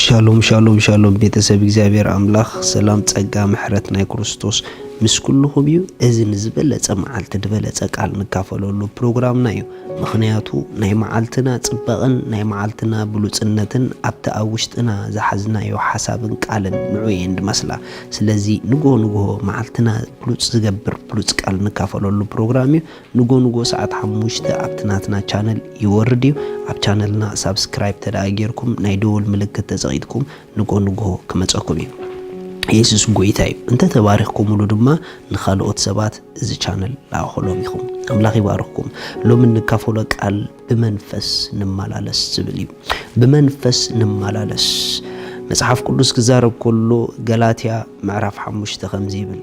ሻሎም ሻሎም ሻሎም፣ ቤተሰብ እግዚኣብሔር ኣምላኽ ሰላም፣ ጸጋ፣ ምሕረት ናይ ክርስቶስ ምስ ኩልኹም እዩ። እዚ ንዝበለጸ መዓልቲ ዝበለጸ ቃል ንካፈለሉ ፕሮግራምና እዩ። ምኽንያቱ ናይ መዓልትና ጽባቐን ናይ መዓልትና ብሉጽነትን ኣብቲ ኣብ ውሽጥና ዝሓዝናዮ ሓሳብን ቃልን ንዑ እየን ድመስላ። ስለዚ ንግሆ ንግሆ መዓልትና ብሉጽ ዝገብር ብሉጽ ቃል ንካፈለሉ ፕሮግራም እዩ። ንጎ ንጎ ሰዓት ሓሙሽተ ኣብቲ ናትና ቻነል ይወርድ እዩ። ኣብ ቻነልና ሳብስክራይብ ተደኣ ጌርኩም ናይ ደወል ምልክት ተጸቒጥኩም ንጎ ንጎ ክመጸኩም እዩ። የሱስ ጎይታ እዩ። እንተ ተባሪኽኩምሉ ድማ ንኻልኦት ሰባት እዚ ቻነል ለኣኹሎም ኢኹም። ኣምላኽ ይባርኽኩም። ሎሚ እንካፈሎ ቃል ብመንፈስ ንመላለስ ዝብል እዩ። ብመንፈስ ንመላለስ። መጽሓፍ ቅዱስ ክዛረብ ከሎ ገላትያ ምዕራፍ ሓሙሽተ ከምዚ ይብል፣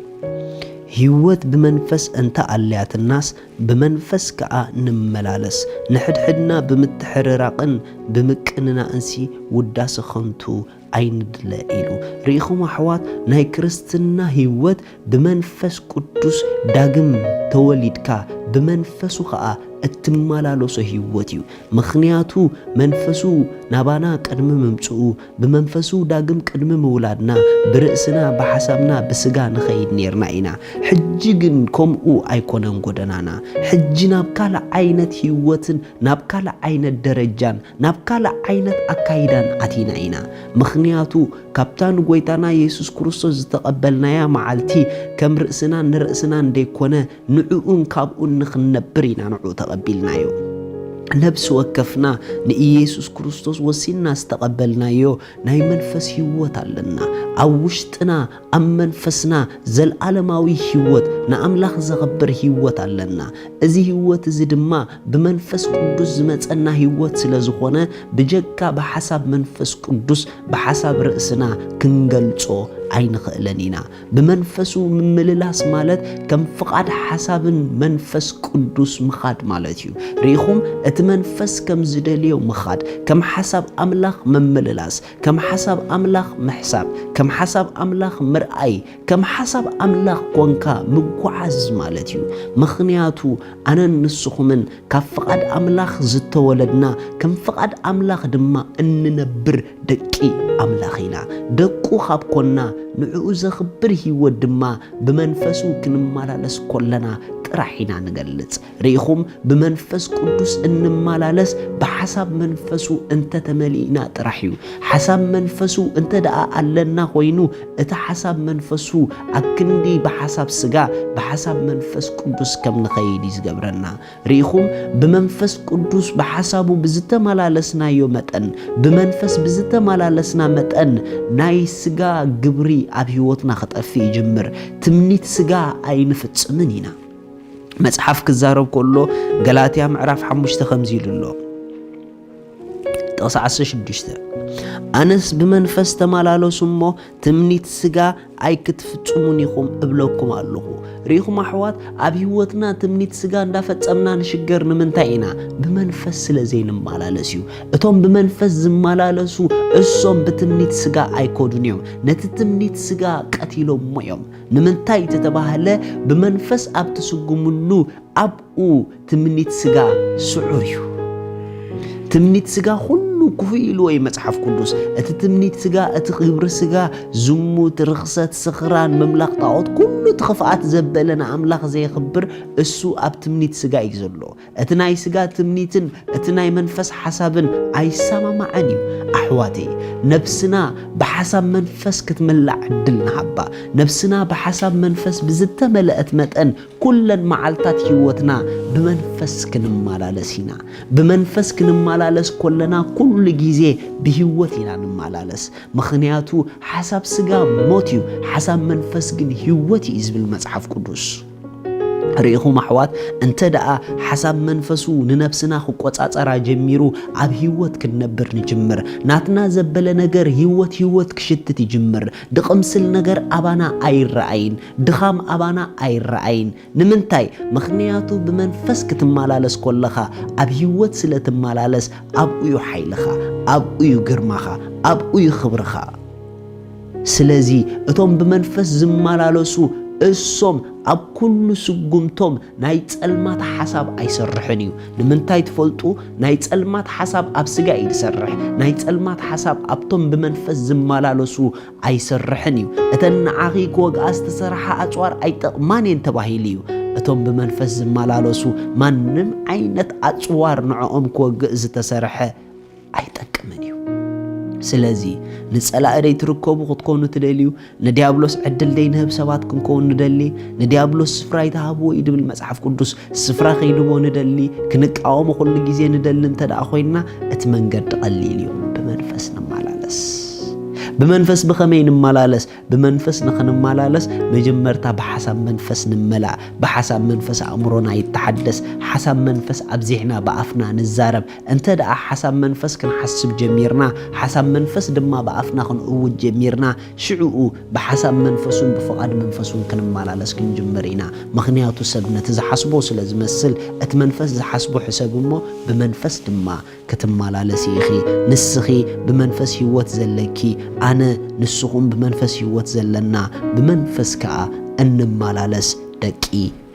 ህይወት ብመንፈስ እንተ ኣልያትናስ ብመንፈስ ከኣ ንመላለስ፣ ንሕድሕድና ብምትሕርራቕን ብምቅንናእንሲ ውዳሰ ኸንቱ ኣይንድለ ኢሉ። ርኢኹም ኣሕዋት፣ ናይ ክርስትና ህይወት ብመንፈስ ቅዱስ ዳግም ተወሊድካ ብመንፈሱ ኸኣ እትመላለሶ ህይወት እዩ። ምኽንያቱ መንፈሱ ናባና ቅድሚ ምምጽኡ፣ ብመንፈሱ ዳግም ቅድሚ ምውላድና፣ ብርእስና፣ ብሓሳብና፣ ብስጋ ንኸይድ ኔርና ኢና። ሕጂ ግን ከምኡ ኣይኮነን ጎደናና። ሕጂ ናብ ካልእ ዓይነት ህይወትን ናብ ካልእ ዓይነት ደረጃን ናብ ካልእ ዓይነት ኣካይዳን ኣቲና ኢና። ምኽንያቱ ካብታ ንጎይታና የሱስ ክርስቶስ ዝተቐበልናያ መዓልቲ ከም ርእስናን ንርእስናን ደይኮነ ንዕኡን ካብኡን ንኽንነብር ኢና ንዕኡ ተቐቢልናዮ። ነብሲ ወከፍና ንኢየሱስ ክርስቶስ ወሲንና ዝተቐበልናዮ ናይ መንፈስ ህይወት ኣለና። ኣብ ውሽጥና፣ ኣብ መንፈስና ዘልኣለማዊ ህይወት፣ ንኣምላኽ ዘኽብር ህይወት ኣለና። እዚ ህይወት እዚ ድማ ብመንፈስ ቅዱስ ዝመጸና ህይወት ስለ ዝኾነ፣ ብጀካ ብሓሳብ መንፈስ ቅዱስ፣ ብሓሳብ ርእስና ክንገልጾ ኣይንኽእልን ኢና። ብመንፈሱ ምምልላስ ማለት ከም ፍቓድ ሓሳብን መንፈስ ቅዱስ ምኻድ ማለት እዩ። ርኢኹም፣ እቲ መንፈስ ከም ዝደልዮ ምኻድ፣ ከም ሓሳብ ኣምላኽ ምምልላስ፣ ከም ሓሳብ ኣምላኽ ምሕሳብ፣ ከም ሓሳብ ኣምላኽ ምርኣይ፣ ከም ሓሳብ ኣምላኽ ኮንካ ምጉዓዝ ማለት እዩ። ምኽንያቱ ኣነን ንስኹምን ካብ ፍቓድ ኣምላኽ ዝተወለድና፣ ከም ፍቓድ ኣምላኽ ድማ እንነብር ደቂ ኣምላኽ ኢና። ደቁ ካብ ኮንና፣ ንዕኡ ዘኽብር ህይወት ድማ ብመንፈሱ ክንመላለስ ኮለና ጥራሕ ኢና ንገልጽ። ርኢኹም፣ ብመንፈስ ቅዱስ እንመላለስ ብሓሳብ መንፈሱ እንተተመሊእና ጥራሕ እዩ። ሓሳብ መንፈሱ እንተ ደኣ ኣለና ኮይኑ፣ እቲ ሓሳብ መንፈሱ ኣብ ክንዲ ብሓሳብ ስጋ፣ ብሓሳብ መንፈስ ቅዱስ ከም ንኸይድ እዩ ዝገብረና። ርኢኹም፣ ብመንፈስ ቅዱስ ብሓሳቡ ብዝተመላለስናዮ መጠን፣ ብመንፈስ ብዝተመላለስና መጠን፣ ናይ ስጋ ግብሪ ኣብ ህይወትና ክጠፍእ ይጅምር። ትምኒት ስጋ ኣይንፍጽምን ኢና። መጽሓፍ ክዛረብ ከሎ ገላትያ ምዕራፍ ሓሙሽተ ከምዚ ኢሉ ኣሎ። ጥቕሲ ዓሰርተ ሽዱሽተ፣ ኣነስ ብመንፈስ ተመላለሱ እሞ ትምኒት ስጋ ኣይክትፍጽሙን ኢኹም እብለኩም ኣለኹ። ርኢኹም ኣሕዋት፣ ኣብ ህይወትና ትምኒት ስጋ እንዳፈጸምና ንሽገር ንምንታይ ኢና? ብመንፈስ ስለ ዘይንመላለስ እዩ። እቶም ብመንፈስ ዝመላለሱ እሶም ብትምኒት ስጋ ኣይኮዱን እዮም። ነቲ ትምኒት ስጋ ቀቲሎሞ እዮም። ንምንታይ ተተባህለ፣ ብመንፈስ ኣብ ትስጉምሉ ኣብኡ ትምኒት ስጋ ስዑር እዩ። ትምኒት ስጋ ኩሉ ክፉእ ኢልዎ እዩ መጽሓፍ ቅዱስ። እቲ ትምኒት ስጋ፣ እቲ ግብሪ ስጋ፣ ዝሙት፣ ርኽሰት፣ ስኽራን፣ ምምላኽ ጣዖት፣ ኩሉ እቲ ክፍኣት ዘበለ ንኣምላኽ ዘየኽብር እሱ ኣብ ትምኒት ስጋ እዩ ዘሎ። እቲ ናይ ስጋ ትምኒትን እቲ ናይ መንፈስ ሓሳብን ኣይሰማማዕን እዩ። ኣሕዋተይ፣ ነብስና ብሓሳብ መንፈስ ክትምላእ ዕድል ንሃባ። ነብስና ብሓሳብ መንፈስ ብዝተመልአት መጠን ኩለን መዓልታት ህይወትና ብመንፈስ ክንመላለስ ኢና። ብመንፈስ ክንመላለስ ኮለና ኩሉ ግዜ ብህይወት ኢና ንመላለስ። ምኽንያቱ ሓሳብ ስጋ ሞት እዩ፣ ሓሳብ መንፈስ ግን ህይወት እዩ ዝብል መጽሓፍ ቅዱስ። ርኢኹም ኣሕዋት፣ እንተ ደኣ ሓሳብ መንፈሱ ንነብስና ክቆጻጸራ ጀሚሩ፣ ኣብ ህይወት ክንነብር ንጅምር። ናትና ዘበለ ነገር ህይወት ህይወት ክሽትት ይጅምር። ድቕምስል ነገር ኣባና ኣይረኣይን፣ ድኻም ኣባና ኣይረኣይን። ንምንታይ? ምኽንያቱ ብመንፈስ ክትመላለስ ኮለኻ፣ ኣብ ህይወት ስለ ትመላለስ፣ ኣብኡ እዩ ሓይልኻ፣ ኣብኡ እዩ ግርማኻ፣ ኣብኡ እዩ ክብርኻ። ስለዚ እቶም ብመንፈስ ዝመላለሱ እሶም ኣብ ኩሉ ስጉምቶም ናይ ጸልማት ሓሳብ ኣይሰርሕን እዩ። ንምንታይ ትፈልጡ? ናይ ጸልማት ሓሳብ ኣብ ስጋ እዩ ዝሰርሕ። ናይ ጸልማት ሓሳብ ኣብቶም ብመንፈስ ዝመላለሱ ኣይሰርሕን እዩ። እተን ንዓኺ ክወግኣ ዝተሰርሓ ኣጽዋር ኣይጠቕማን እየን ተባሂሉ እዩ። እቶም ብመንፈስ ዝመላለሱ ማንም ዓይነት ኣጽዋር ንዕኦም ክወግእ ዝተሰርሐ ኣይጠቅምን እዩ። ስለዚ ንጸላኢ ደይትርከቡ ክትኮኑ ትደልዩ፣ ንዲያብሎስ ዕድል ደይንህብ ሰባት ክንከውን ንደሊ፣ ንዲያብሎስ ስፍራ ይትሃብዎ እዩ ድብል መጽሓፍ ቅዱስ። ስፍራ ከይንቦ ንደሊ፣ ክንቃወሞ ኩሉ ግዜ ንደሊ እንተ ደኣ ኮይንና፣ እቲ መንገዲ ቀሊል እዩ። ብመንፈስ ንመላለስ። ብመንፈስ ብኸመይ ንመላለስ? ብመንፈስ ንኽንመላለስ መጀመርታ ብሓሳብ መንፈስ ንመላእ። ብሓሳብ መንፈስ ኣእምሮና ይተሓደስ። ሓሳብ መንፈስ ኣብዚሕና ብኣፍና ንዛረብ። እንተ ደኣ ሓሳብ መንፈስ ክንሓስብ ጀሚርና፣ ሓሳብ መንፈስ ድማ ብኣፍና ክንእውጅ ጀሚርና፣ ሽዕኡ ብሓሳብ መንፈሱን ብፍቓድ መንፈሱን ክንመላለስ ክንጅምር ኢና። ምኽንያቱ ሰብ ነቲ ዝሓስቦ ስለ ዝመስል፣ እቲ መንፈስ ዝሓስቦ ሕሰብ እሞ ብመንፈስ ድማ ክትመላለሲ ኢኺ። ንስኺ ብመንፈስ ህይወት ዘለኪ፣ ኣነ ንስኹም ብመንፈስ ህይወት ዘለና፣ ብመንፈስ ከኣ እንመላለስ ደቂ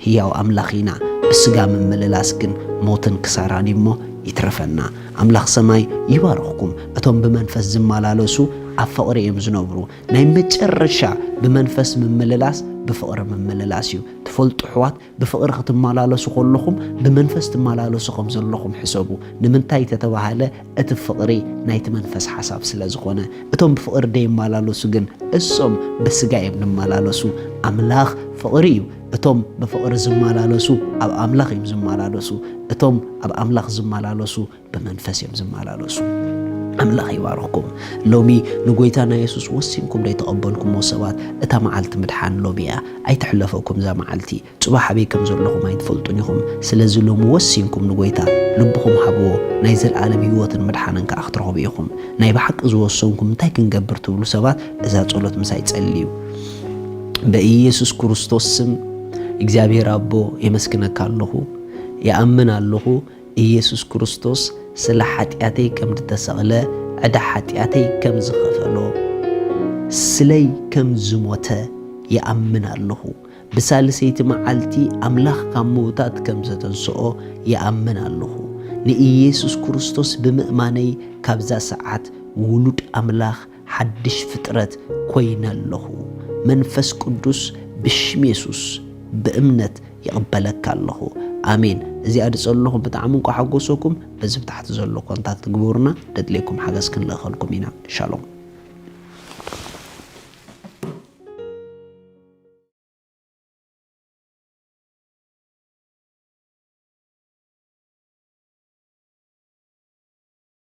ህያው ኣምላኽ ኢና። ብስጋ ምምልላስ ግን ሞትን ክሳራን እዩ እሞ ይትረፈና። ኣምላኽ ሰማይ ይባርኽኩም። እቶም ብመንፈስ ዝመላለሱ ኣብ ፍቕሪ እዮም ዝነብሩ። ናይ መጨረሻ ብመንፈስ ምምልላስ ብፍቕሪ ምምልላስ እዩ። ትፈልጡ ኣሕዋት፣ ብፍቕሪ ክትመላለሱ ከለኹም ብመንፈስ ትመላለሱ ከም ዘለኹም ሕሰቡ። ንምንታይ ተተባህለ? እቲ ፍቕሪ ናይቲ መንፈስ ሓሳብ ስለ ዝኾነ። እቶም ብፍቕሪ ደይመላለሱ ግን እሶም ብስጋ እዮም ዝመላለሱ። ኣምላኽ ፍቕሪ እዩ። እቶም ብፍቕሪ ዝመላለሱ ኣብ ኣምላኽ እዮም ዝመላለሱ። እቶም ኣብ ኣምላኽ ዝመላለሱ ብመንፈስ እዮም ዝመላለሱ። ኣምላኽ ይባርኽኩም። ሎሚ ንጎይታና የሱስ ወሲንኩም ደይተቐበልኩሞ ሰባት፣ እታ መዓልቲ ምድሓን ሎሚ እያ። ኣይትሕለፈኩም እዛ መዓልቲ። ጽባሕ ኣበይ ከም ዘለኹም ኣይትፈልጡን ኢኹም። ስለዚ ሎሚ ወሲንኩም ንጎይታ ልብኹም ሃብዎ፣ ናይ ዘለኣለም ህይወትን ምድሓንን ከኣ ክትረኽቡ ኢኹም። ናይ ብሓቂ ዝወሰንኩም እንታይ ክንገብር ትብሉ ሰባት፣ እዛ ጸሎት ምሳይ ጸልዩ። በኢየሱስ ክርስቶስ ስም እግዚኣብሔር ኣቦ የመስግነካ ኣለኹ፣ ይኣምን ኣለኹ። ኢየሱስ ክርስቶስ ስለ ሓጢኣተይ ከም ዝተሰቕለ፣ ዕዳ ሓጢኣተይ ከም ዝኸፈሎ፣ ስለይ ከም ዝሞተ ይኣምን ኣለኹ። ብሳልሰይቲ መዓልቲ ኣምላኽ ካብ ምዉታት ከም ዘተንስኦ ይኣምን ኣለኹ። ንኢየሱስ ክርስቶስ ብምእማነይ ካብዛ ሰዓት ውሉድ ኣምላኽ ሓድሽ ፍጥረት ኮይነ ኣለኹ። መንፈስ ቅዱስ ብሽም የሱስ ብእምነት ይቕበለካ ኣለኹ። ኣሜን። እዚኣ ዝጸለኹም ብጣዕሚ እንቋ ሓጎሰኩም። በዚ ብታሕቲ ዘሎ ኮንታክት ግበሩና፣ ደድልየኩም ሓገዝ ክንልእኸልኩም ኢና። ሻሎም።